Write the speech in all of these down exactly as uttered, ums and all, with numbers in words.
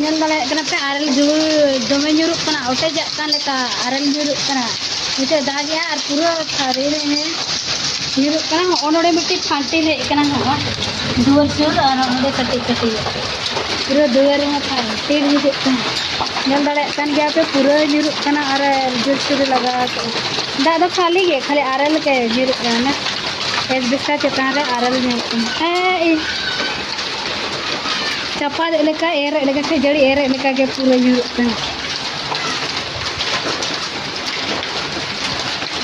ᱧᱮᱞ ᱫᱟᱲᱮᱭᱟᱜ ᱠᱟᱱᱟ ᱯᱮ, ᱟᱨᱮᱞ ᱡᱷᱟᱹᱣᱟᱹ ᱫᱚᱢᱮ ᱧᱩᱨᱩᱜ ᱠᱟᱱᱟ, ᱚᱴᱮᱡᱟᱜ ᱠᱟᱱ ᱞᱮᱠᱟ ᱟᱨᱮᱞ ᱧᱩᱨᱩᱜ ᱠᱟᱱᱟ᱾ ᱱᱤᱛᱚᱜ ᱫᱟᱜᱮᱜᱼᱟ ᱟᱨ ᱯᱩᱨᱟᱹ ᱥᱟᱹᱨᱤ ᱨᱮ ᱧᱩᱨᱩᱜ ᱠᱟᱱᱟ᱾ ᱦᱚᱸᱜᱼᱚ ᱱᱚᱰᱮ ᱢᱤᱫᱴᱤᱡ ᱯᱷᱟᱱᱴᱤᱞ ᱦᱮᱡ ᱠᱟᱱᱟ, ᱱᱚᱜᱼᱚᱭ ᱫᱩᱣᱟᱹᱨ ᱥᱩᱨ, ᱟᱨ ᱱᱚᱰᱮ ᱠᱟᱹᱴᱤᱡ ᱠᱟᱹᱴᱤᱡ ᱯᱩᱨᱟᱹ ᱫᱩᱣᱟᱹᱨ ᱨᱮᱦᱚᱸ ᱯᱷᱟᱱᱴᱤᱞ ᱦᱤᱡᱩᱜ ᱠᱟᱱᱟ᱾ ᱧᱮᱞ ᱫᱟᱲᱮᱭᱟᱜ ᱠᱟᱱ ᱜᱮᱭᱟ ᱯᱮ, ᱯᱩᱨᱟᱹ ᱧᱩᱨᱩᱜ ᱠᱟᱱᱟ ᱟᱨᱮᱞ ᱡᱳᱨ ᱥᱳᱨ ᱞᱟᱜᱟᱣ ᱠᱟᱜᱼᱟ᱾ ᱫᱟᱜ ᱫᱚ ᱠᱷᱟᱹᱞᱤ ᱜᱮ, ᱠᱷᱟᱹᱞᱤ ᱟᱨᱮᱞ ᱜᱮ ᱧᱩᱨᱩᱜ ᱠᱟᱱᱟ᱾ ᱮᱥᱵᱮᱥᱴᱟᱨ ᱪᱮᱛᱟᱱ ᱨᱮ ᱟᱨᱮᱞ ᱧᱩᱨᱩᱜ ᱠᱟᱱᱟ᱾ ᱦᱮᱸ, ᱪᱟᱯᱟᱫ ᱞᱮᱠᱟ, ᱮᱨᱮᱫ ᱞᱮᱠᱟ, ᱠᱷᱟᱹᱡᱟᱹᱲᱤ ᱮᱨᱮᱫ ᱞᱮᱠᱟ ᱜᱮ ᱯᱩᱨᱟᱹ ᱧᱩᱨᱩᱜ ᱠᱟᱱᱟ᱾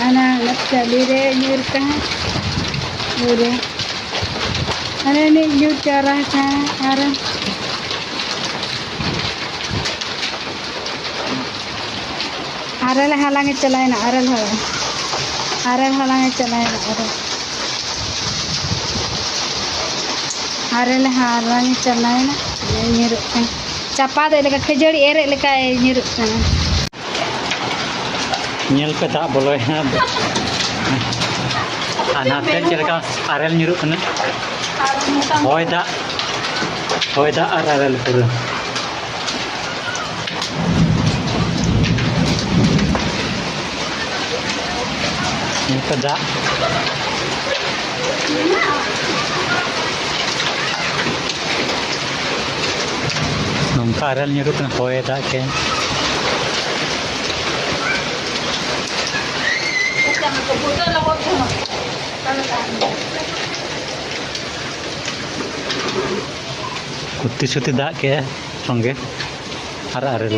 ᱚᱱᱟ ᱪᱟᱹᱞᱤ ᱨᱮ ᱧᱩᱨ ᱠᱟᱱᱟ ᱯᱩᱨᱟᱹ᱾ ᱦᱟᱱᱮ ᱢᱤᱫ ᱧᱩᱨ ᱪᱟᱨᱟ ᱠᱟᱱᱟ ᱟᱨ ᱟᱨᱮᱞ ᱦᱟᱞᱟᱝ ᱮ ᱪᱟᱞᱟᱣᱮᱱᱟ, ᱟᱨᱮᱞ ᱦᱟᱞᱟᱝ᱾ ᱟᱨᱮᱞ ᱦᱟᱞᱟᱝ ᱮ ᱪᱟᱞᱟᱣᱮᱱᱟ, ᱟᱨᱮᱞ᱾ ᱟᱨᱮᱞ ᱦᱟᱞᱟᱝ ᱮ ᱪᱟᱞᱟᱣᱮᱱᱟ᱾ ᱧᱩᱨᱩᱜ ᱠᱟᱱᱟ᱾ ᱪᱟᱯᱟᱫ ᱮᱫ ᱞᱮᱠᱟ, ᱠᱷᱟᱹᱡᱟᱹᱲᱤ ᱮᱨᱮᱫ ᱞᱮᱠᱟᱭ ᱧᱩᱨᱩᱜ ᱠᱟᱱᱟ᱾ ᱧᱮᱞ ᱯᱮ, ᱫᱟᱜ ᱵᱚᱞᱚᱭᱮᱱᱟ᱾ ᱟᱨ ᱱᱟᱛᱮ ᱪᱮᱫ ᱞᱮᱠᱟ ᱟᱨᱮᱞ ᱧᱩᱨᱩᱜ ᱠᱟᱱᱟ᱾ ᱦᱚᱭ ᱫᱟᱜ, ᱦᱚᱭ ᱫᱟᱜ ᱟᱨ ᱟᱨᱮᱞ ᱯᱩᱨᱟᱹ᱾ ᱱᱚᱝᱠᱟ ᱫᱟᱜ, ᱱᱚᱝᱠᱟ ᱟᱨᱮᱞ ᱧᱩᱨᱩᱜ ᱠᱟᱱᱟ, ᱦᱚᱭ ᱫᱟᱜ ᱠᱮ᱾ ᱠᱩᱛᱤ ᱥᱩᱛᱤ ᱫᱟᱜ ᱠᱮᱜᱼᱟ ᱥᱚᱸᱜᱮ ᱟᱨ ᱟᱨᱮᱞ᱾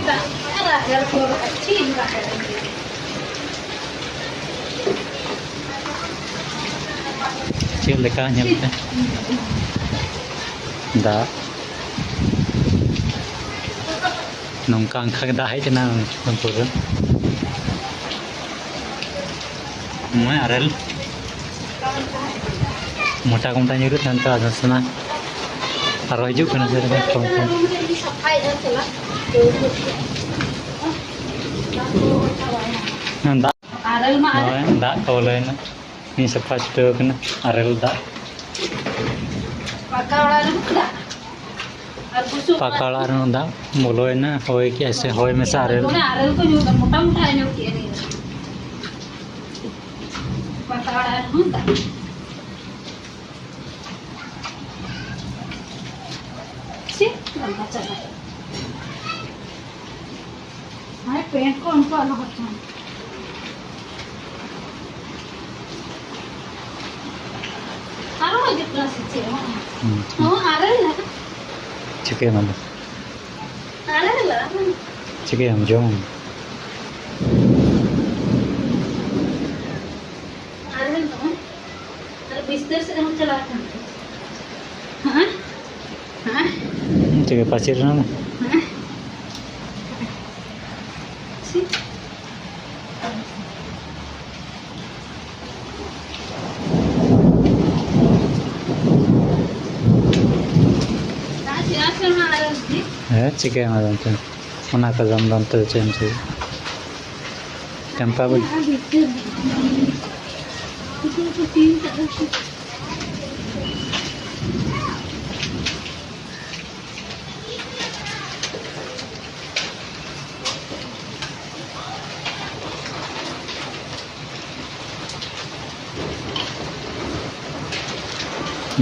ᱪᱮᱫ ᱞᱮᱠᱟ ᱧᱮᱞ ᱯᱮ ᱫᱟᱜ᱾ ᱱᱚᱝᱠᱟ ᱚᱱᱠᱟ ᱜᱮ ᱫᱟᱜ ᱦᱮᱡ ᱮᱱᱟ ᱯᱩᱨᱟᱹ᱾ ᱱᱚᱜᱼᱚᱭ ᱟᱨᱮᱞ ᱢᱚᱴᱟ ᱠᱚ ᱢᱚᱴᱟ ᱧᱩᱨᱩᱜ ᱠᱟᱱ ᱛᱟᱦᱮᱸ ᱥᱮ ᱟᱨᱚ ᱦᱤᱡᱩᱜ ᱠᱟᱱᱟ ᱥᱮ ᱠᱚᱢ ᱠᱚᱢ᱾ ᱟᱨᱮᱞ ᱢᱟ ᱟᱨᱮᱞ᱾ ᱱᱚᱜᱼᱚᱭ ᱫᱟᱜ ᱠᱚ ᱵᱚᱞᱚᱭᱮᱱᱟ᱾ ᱤᱧ ᱥᱟᱯᱷᱟ ᱪᱷᱩᱴᱟᱹᱣ ᱠᱟᱱᱟ ᱟᱨᱮᱞ ᱫᱟᱜ᱾ ᱯᱟᱠᱟ ᱚᱲᱟᱜ ᱨᱮ ᱫᱟᱜ᱾ ᱟᱨ ᱵᱩᱥᱩᱵ ᱯᱟᱠᱟ ᱚᱲᱟᱜ ᱨᱮᱦᱚᱸ ᱫᱟᱜ ᱵᱚᱞᱚᱭᱮᱱᱟ, ᱦᱚᱭ ᱠᱮᱜᱼᱟᱭ ᱥᱮ ᱦᱚᱭ ᱢᱮᱥᱟ ᱟᱨᱮᱞ᱾ ᱚᱱᱟ ᱟᱨᱮᱞ ᱠᱚ ᱧᱩᱨ ᱮᱫᱟ, ᱢᱚᱴᱟ ᱢᱚᱴᱟ ᱧᱩᱨ ᱠᱮᱜᱼᱟ ᱱᱤᱭᱟᱹ᱾ ᱯᱟᱠᱟ ᱚᱲᱟᱜ ᱨᱮᱦᱚᱸ ᱫᱟᱜ᱾ ᱪᱮᱫ ᱞᱟᱸᱫᱟ ᱪᱟᱵᱟ᱾ ᱦᱮᱸ, ᱯᱮᱱᱴ ᱠᱚ ᱩᱱᱠᱩ ᱟᱞᱚ ᱦᱚᱨᱪᱚᱭ᱾ ᱟᱨᱚ ᱦᱤᱡᱩᱜ ᱠᱟᱱᱟ ᱥᱮ ᱪᱮᱫ? ᱦᱚᱸ᱾ ᱦᱩᱸ, ᱦᱩᱸ᱾ ᱦᱚᱸ, ᱟᱨᱮᱞ ᱞᱟᱜᱟ᱾ ᱪᱤᱠᱟᱹᱭᱟᱢ ᱟᱫᱚ? ᱟᱨᱮᱞ ᱞᱟᱜᱟ᱾ ᱪᱤᱠᱟᱹᱭᱟᱢ, ᱡᱚᱢ? ᱟᱨᱮᱞ ᱫᱚ᱾ ᱟᱨ ᱵᱤᱥᱛᱟᱹᱨ ᱥᱮᱫ ᱮᱢ ᱪᱟᱞᱟᱣ ᱠᱟᱱᱟ᱾ ᱦᱮᱸ? ᱦᱮᱸ? ᱴᱷᱤᱠ ᱜᱮᱭᱟ, ᱯᱟᱹᱪᱤᱨ ᱨᱮᱱᱟᱜ᱾ ᱦᱮᱸ? ᱪᱷᱤ᱾ ᱦᱮᱸ, ᱪᱤᱠᱟᱹᱭᱟᱢ ᱟᱫᱚ ᱚᱱᱛᱮ? ᱚᱱᱟ ᱠᱚ ᱡᱚᱢ ᱡᱚᱢ ᱛᱮ ᱪᱮᱫ ᱮᱢ ᱪᱤᱠᱟᱹᱭᱟ? ᱪᱟᱢᱯᱟ ᱵᱟᱹᱧ᱾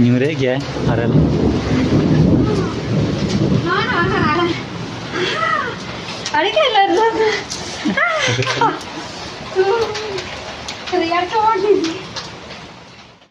ᱧᱩᱨᱮᱫ ᱜᱮᱭᱟᱭ ᱟᱨᱮᱞ᱾ ᱟᱹᱰᱤ ᱜᱮ ᱞᱟᱹᱨᱞᱟᱹ᱾ ᱨᱮᱭᱟᱲ ᱠᱚ ᱵᱟᱝ ᱦᱤᱡᱩᱜ᱾